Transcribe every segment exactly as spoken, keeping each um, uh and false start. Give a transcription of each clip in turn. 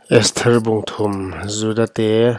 Esther bung thum. Judate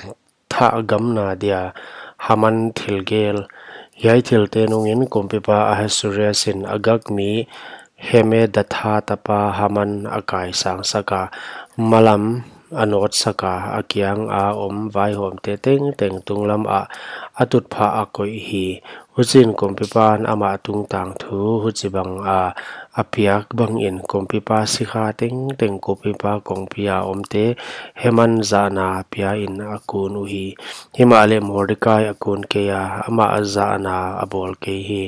thahgamna dia Haman thilgel. Hiai thilte nungin kumpipa Ahasuerus in Agag mi Hammedatha tapa Haman a kaisangsak a, malam a nawtsak a, a kianga om vaihawmte tengteng tunglam ah a tutphah a koih hi. Huchiin kumpipan amah tungtang thu huchibang a a piak bangin kumpipa sikha tengteng, kumpipa kongpi a omte Haman zahna piain a kun uhi. Himahleh Mordekai a kun kei a, amah zahna a bawl kei hi.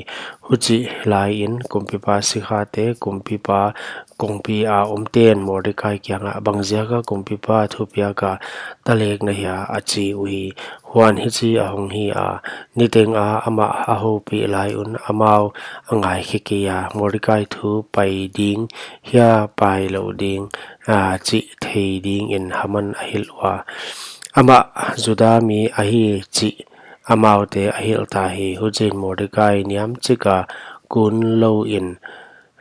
Huchih laiin kumpipa sikhate, kumpipa kongpi a omten Mordekai kiangah, "Bangziaka kumpipa thupiak a talek na hia?" a chi uhi. Huan hichi a hong hi a, niteng a amah a houpih lai un amau a ngaikhe kei a, Mordekai thu pai ding hia pai lou ding, a, chih thei dingin Haman a hilh ua. Amah Juda mi ahi chih amaute a hilh ta hi. Huchiin Mordekai niamchik a kun louin,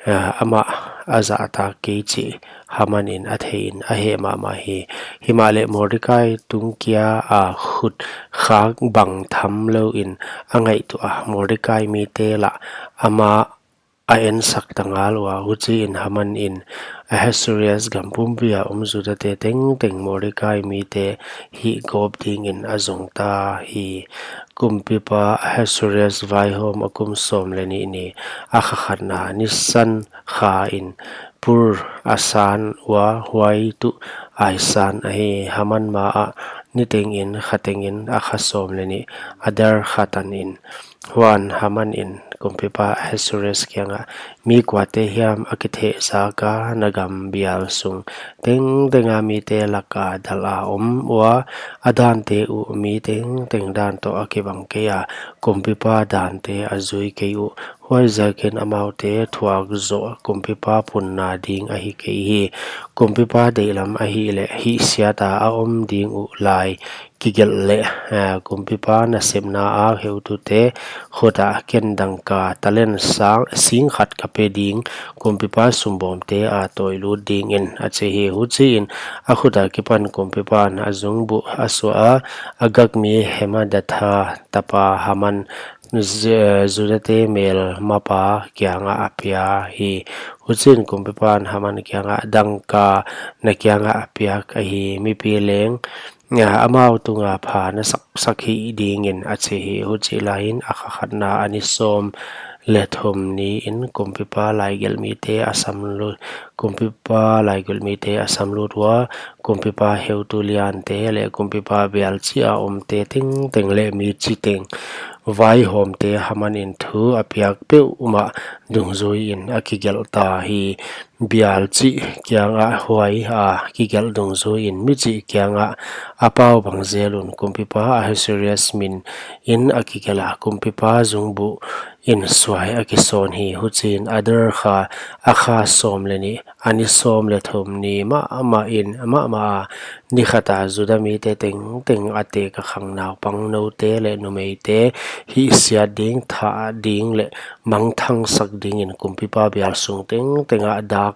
a, amah a zahtak kei chih Haman in a theiin a heh mahmah hi. Himahleh Mordekai tungkia a khut khak bang tham louin a ngaihtuah a, Mordekai mite lah amah a ensak ta ngal ua. Huchiin Haman in Ahasuerus gam pumpi a om Judate tengteng Mordekai mite hihgawp dingin a zong ta hi. Kumpipa Ahasuerus vaihawm a kum sawm leh nih ni, a kha khatna Nisan kha in pur a san ua, huai tuh aisan ahi. Haman ma ah nitengin khatengin a kha sawm leh nih, Adar kha tan in. Huan Haman in kumpipa Ahasuerus kiangah, "Mi kuate hiam a kithehzak a na gam bial sung tengteng a mite laka dalh a om ua, a dante uh mi tengteng dan toh a kibang kei a, kumpipa dante a zui kei uh. Huaiziakin amaute thuak zoh kumpipa punna ding ahi kei hi. Kumpipa deihlam ahihleh hihsiat a a om ding uh lai kigelh leh, eh, kumpipa nasepna a heutute khut ah ken dangka talent sang, sing khat ka pe ding, kumpipa sumbawmte a tawi lut dingin," a chi hi. Huchiin a khut akipan kumpipan a zungbuh a suah a, Agag mi Hammedatha tapa Haman, Ju-, Judate melmapa kiangah a pia hi. Huchiin kumpipan Haman kiangah, "Dangka na kiangah a piak ahi, mipi leng, a, amau tunga pha na sak, sak hih dingin," a chi hi. Huchih laiin a kha khatna a ni sawm leh thum niin kumpipa laigelh mite a samlut, kumpipa laigelh mite a samlut ua, kumpipa heutu liante leh kumpipa bial chih a omte tengteng leh mi chiteng vaihawmte Haman in thu a piak peuhmah dungzuiin a kigelh ta hi. Bial chih kiangah huai a kigelh dungzuiin mi chih kiangah a pau bang zel un kumpipa Ahasuerus minin a kigelh a, kumpipa zungbuh in suai a kisawn hi. Huchiin Adar kha, a kha sawm leh nih, a ni sawm leh thum ni mahmah in, mahmah a ni khat a Juda mite tengteng a tek a khang naupang, noute leh numeite hihsiat ding, thah ding leh mangthangsak dingin kumpipa bial sung tengteng ah dak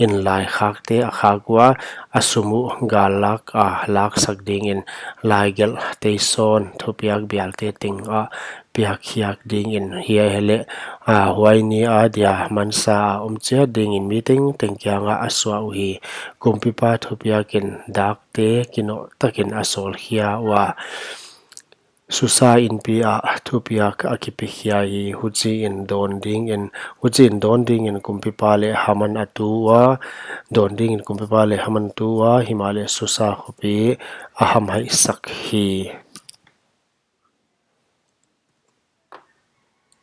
in laikhakte a khak ua, a sum uh gal lak a laksak dingin laigelh teisawn thupiak bialte tengah piak khiak dingin, hiai leh, a, huai ni a dia mansa a om chiat dingin mi tengteng kiangah a suah uhi. Kumpipa thupiakin dakte kinoh takin a sawl khia ua, Susa inpi ah thupiak a kipe khia hi. Huchiin dawn dingin, huchiin dawn dingin kumpipa leh Haman a tu ua, dawn dingin kumpipa leh Haman tu ua, himahleh Susa khopi a hamhaihsak hi.